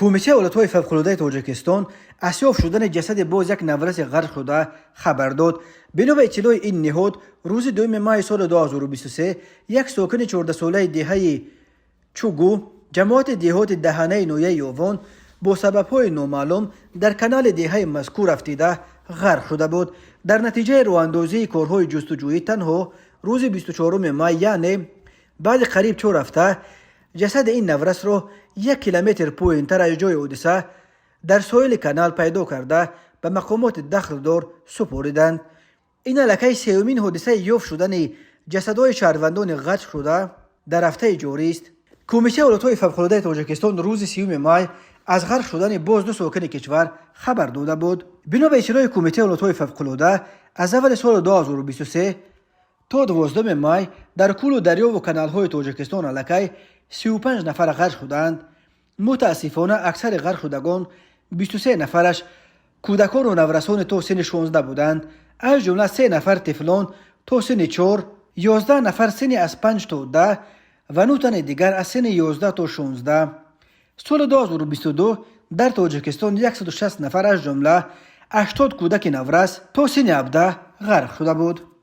Кумитаи ҳолатҳои фавқулодаи Тоҷикистон аз ёфт шудани ҷасади боз як навраси ғарқ шуда хабар дод. Бино ба иттилои ин ниҳод, рӯзи 2 майи соли 2023 як сокини 14-солаи деҳаи Чугу, ҷамоати деҳоти Даҳанаи ноҳияи Ёвон, бо сабабҳои номаълум дар канали деҳаи мазкур афтида ғарқ шуда буд. Дар натиҷаи роҳандозии корҳои ҷустуҷӯӣ танҳо рӯзи 24 май, яъне баъди қариб 4 ҳафта, ҷасади ин наврасро 1 километр поинтар аз ҷои ҳодиса дар соҳили канал пайдо карда, ба мақомоти дахлдор супориданд. Ин аллакай сеюмин ҳодисаи ёфт шудани ҷасадҳои шаҳрвандони ғарқ шуда дар ҳафтаи ҷорист. Кумитаи ҳолатҳои фавқулодаи Тоҷикистон рӯзи 30 май аз ғарқ шудани боз ду сокини кишвар хабар дода буд. Бино ба иттилои Кумитаи ҳолатҳои фавқулода, аз аввали соли 2023 то 12 май дар кӯлу дарёву каналҳои Тоҷикистон аллакай 35 нафар ғарқ шудаанд. Мутаассифона, аксари ғарқшудагон, 23 нафараш, кӯдакону наврасони то синни 16 буданд, аз ҷумла се нафар тифлон то синни 4, 11 нафар синни аз 5 то 10 ва нӯ тани дигар аз синни 11 то 16. Соли 2022 дар Тоҷикистон 160 нафар, аз ҷумла 80 кӯдаки наврас то синни 17, ғарқ шуда буд.